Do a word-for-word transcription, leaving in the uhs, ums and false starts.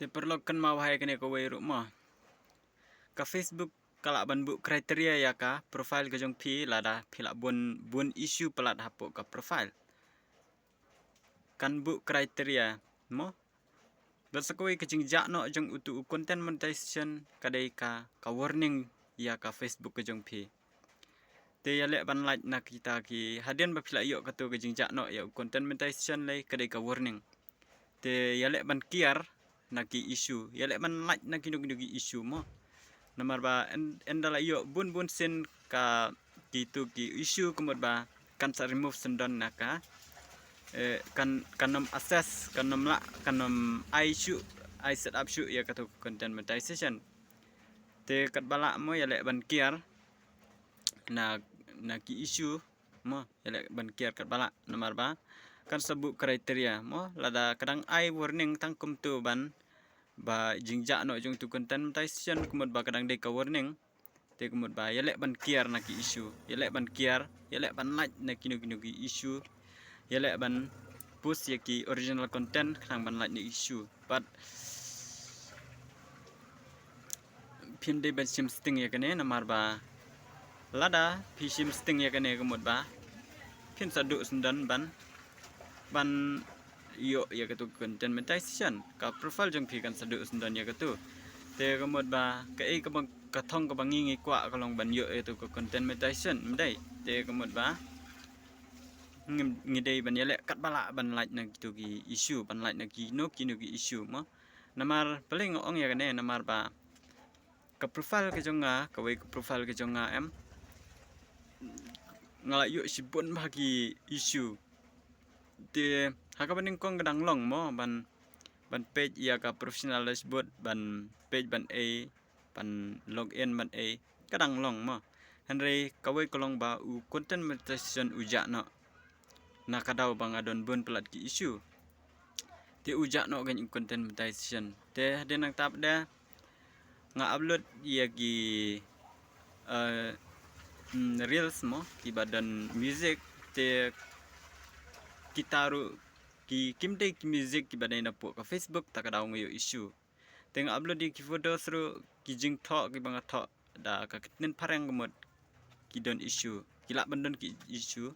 Te paralok, kynmaw bha ïa kane kawei ruh mo. Ka Facebook ka lah ban buh criteria ïa ka profile ka jong phi lada phi lah bun bun issue palat hapoh ka profile. Kan buh criteria mo. Bad sa kawei ka jingjah noh jong utu u content monetization ka dei ka, ka warning ïa ka Facebook ka jong phi. Te ïaleh ban lait na kita ki, hadien ba phi lah ïoh katu ka jingjah noh ïa u content monetization lei, ka dei ka warning. Te ïaleh ban kiar na ki issue, ïaleh ban lait na kino kino ki issue mo. Namar ba yn, ynda lah ïoh bun bun sien ka, kitu ki issue, ka mut ba kan sa remove syndon na ka, eh, kan, kan ym assess, kan ym lah, kan ym ai shuh, ai set up shuh ïa katu content monetization. Te katba lah mo ïaleh ban kiar na, na ki issue mo, ïaleh ban kiar katba lah, namar ba kan sa buh criteria mo, lada ka dang ai warning tang kumtu ban, ba jingjah noh jong utu content monetization, ka mut ba ka dang dei ka warning. Te ka mut ba ïaleh ban kiar na ki issue, ïaleh ban kiar, ïaleh ban lait na kino kino ki issue, ïaleh ban post ïa ki original content khnang ban lait na issue. Bad phin dei ban shim sting ïa kane, namar ba lada phi shim sting ïa kane, ka mut ba phin sa duh syndon ban, ban ïoh ïa katu content monetization, ka profile jong phi kan sa duh syndon ïa katu. Te ka mut ba kaei kaba, ka thong kaba ngi ngi kwah ka long ban ïoh ïa katu content monetization, ym dei? Te ka mut ba ngi, ngi dei ban ïaleh katba lah ban lait na kitu ki issue, ban lait na kino kino ki issue mo. Namar balei nga ong ïa kane, namar ba ka profile ka jong nga, kawei ka profile ka jong nga em, nga lah ïoh shibun bha ki issue. Te ha kaba nyngkong ka dang long mo ban, ban peit ïa ka professional dashboard, ban peit ban ei, ban log in ban ei, ka dang long mo. Hynrei kawei ka long ba u content monetization u jah noh na ka daw ba nga don bun palat ki issue. Te u jah noh kein u content monetization. Te hadien nangta pat de nga upload ïa ki, eh, mm, reels mo, kiba don music, te kita ruh ki, kim dei ki music kiba dei napoh ka Facebook, ta ka daw nga ïoh issue. Te nga upload ïa ki photos ruh, ki jingthoh kiba nga thoh da ka ktien phareng, ka mut ki don issue, ki lah ban don ki issue.